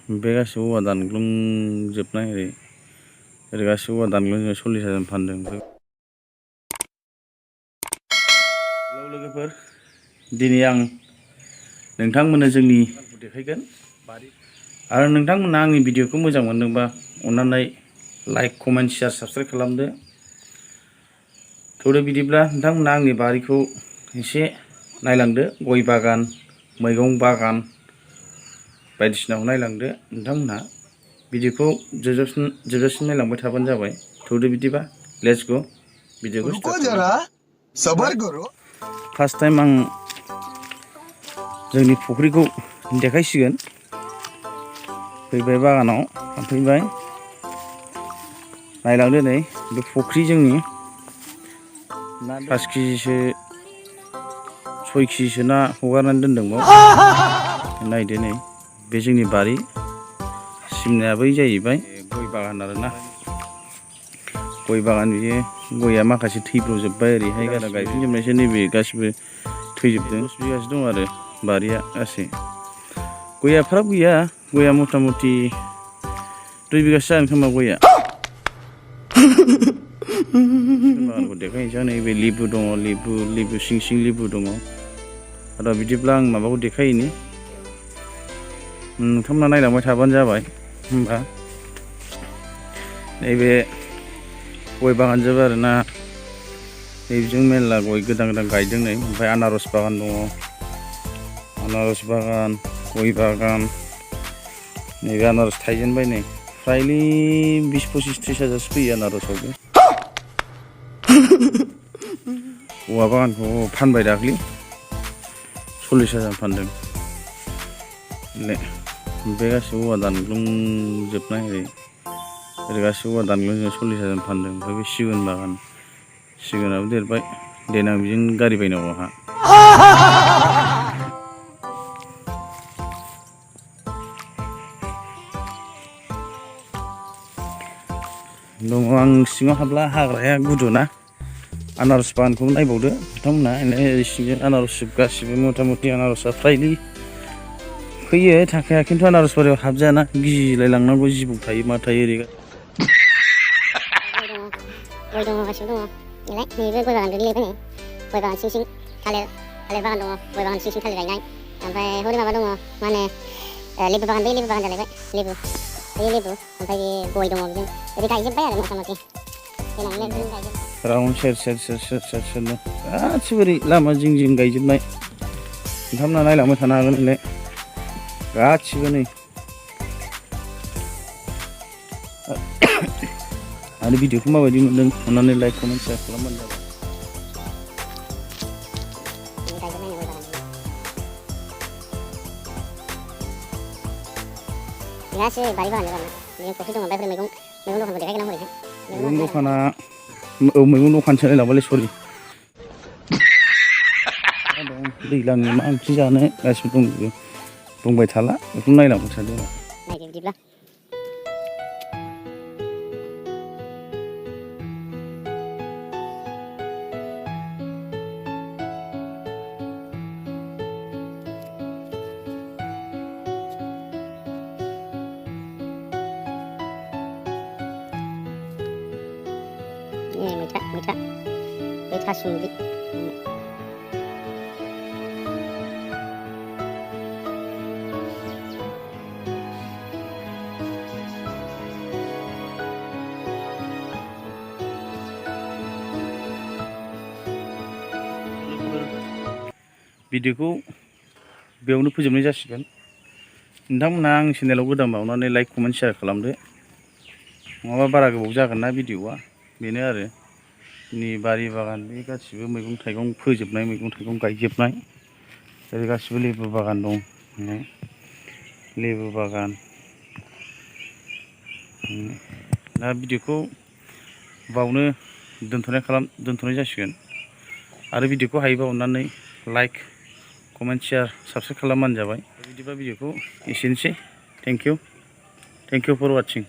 बे गासिबो औवा दानग्लुंजोबनाय ओरै गासिबो औवा दानग्लुंजोब 40,000 फानदों। हेलौ लोगोफोर, दिनै आं नोंथांमोननो जोंनि देखायगोन आरो नोंथांमोना आंनि भिडिअखौ मोजां मोनदोंबा अन्नानै लाइक, कमेन्ट, शेयार, साबस्क्राइब खालामदो। थौदो बिदिब्ला नोंथांमोना आंनि बारिखौ एसे नायलांदो। गय बागान, मैगं बागान बायदिसिनाखौ नायलांदो। नोंथांमोनहा भिडिअखौ जोबजासिम नायलांबाय थाबानो जाबाय। थौदो बिदिबा, लेट्स गो भिडिअखौ स्टार्ट खालामदो। फार्स्ट टाइम आं जोंनि फुख्रिखौ देखायसिगोन। फैबाय बागानाव हाबफैबाय, नायलांदो। नै बे फुख्रि जोंनि 5 केजिसो 6 केजिसो ना हगारनानै दोनदों। नायदो, नै बे जोंनि बारि सिमनाया बै जाहैबाय गय बागान आरोना। गय बागान, बियो गया माखासे थैब्रजोब्बाय। ओरैहाय गारा गायफिनजोबनायसो, नैबे गासिबो थैजोबदों। 10 बिगासो दं आरो बारिया गासै। गया एफाग्राब गैया, गया मथा मथि 2 बिगासो जागोन खोमा गया। बागानखौ देखायनोसै। नैबे लेबु दङ, लेबु सिं सिं लेबु दङ। र' बिदिब्ला आं माबाखौ देखायहैनि, नोंथांमोना नायलांबाय थाबानो जाबाय। होमबा नैबे गय बागान जोब आरोना। नैबेजों मेरला गय गोदान गायदों। नै ओमफ्राय आनारस बागान दङ, आनारस बागान, गय बागान। नैबे आनारस थायजेनबाय। नै फ्रायलि 20, 25, 30 हाजारसो फैयो आनारसआवबो। औवा बागानखौ फानबाय दाख्लि, 40,000 फानदों। बे गासिबो औवा दानग्लुंजोबनाय ओरै गासिबो औवा दानग्लुंजोब 40,000 फानदों। ओमफ्राय बे सिगुन बागान, सिगुनाबो देरबाय। देनां बेजों गारि बायनांगौ आंहा। दङ, आं सिङाव हाबला, हाग्राया गुदुना। आनारस बागानखौबो नायबावदो नोंथांमोना। सिंजों आनारस गासिबो मथा मथि आनारसआ फ्रायलि फैयो, थाखाया। खिन्थु आनारस बारियाव हाबजायाना, गिलाय लांनांगौ, जिबौ थायो मा थायो। ओरै गय दङ, गासिबो दङ। नैबे गय बागान गोग्लैलायबाय। नै गय बागान सिं सिं थालिर बागान दङ। गय बागान सिं सिं थालिर गायनाय। ओमफ्राय हरै माबा दङ, मा होनो, लेबु बागान। बे लेबु बागान जालायबाय। लेबु, ओमफ्राय बे गय दङ। बिजों ओरै गायजोब्बाय आरो मथा मथि राउन्ड सेर सेरनो गासिबो ओरै लामा जिं जिं गायजोबनाय। नोंथांमोना नायलांबाय थानो हागोन। हले गासिबो नै। आरो भिडिअखौ माबायदि मोन्दों अन्नानै लाइक, कमेन्ट, शेयार खालामबानो जाबाय। गासिबो बारि बागान जाबाय। बिदिनो फुख्रि दङ। ओमफ्राय मैगं दखानखौ देखायगोन आं हरैहाय। मैगं दखाना, मैगं दखानसो होनलायलांबायलै, सरि। दैज्लांनि मा ओंख्रि जानो गासिबो दंजोबो। बुंबाय थाला, बेखौनो नायलांबाय थादो। नायदो बिदिब्ला। मैथा, बे थासुमलि। भिडिअखौ बेयावनो फोजोबनाय जासिगोन। नोंथांमोनहा आंनि चेनेलाव गोदानबा अननानै लाइक, कमेन्ट, शेयार खालामदो। नङाबा बारा गोबाव जागोन ना भिडिअआ। बेनो आरो जोंनि बारि बागान, बे गासिबो मैगं थाइगं फोजोबनाय, मैगं थाइगं गायजोबनाय। ओरै गासिबो लेबु बागान दं। लेबु बागान। दा भिडिअखौ बावनो दोनथ'नाय जासिगोन। आरो भिडिअखौ हायोबा अननानै लाइक, कमेन्ट, शेयार, साबस्क्राइब खालामबानो जाबाय। बिदिबा भिडिअखौ एसेनोसै। Thank you for वाचिं।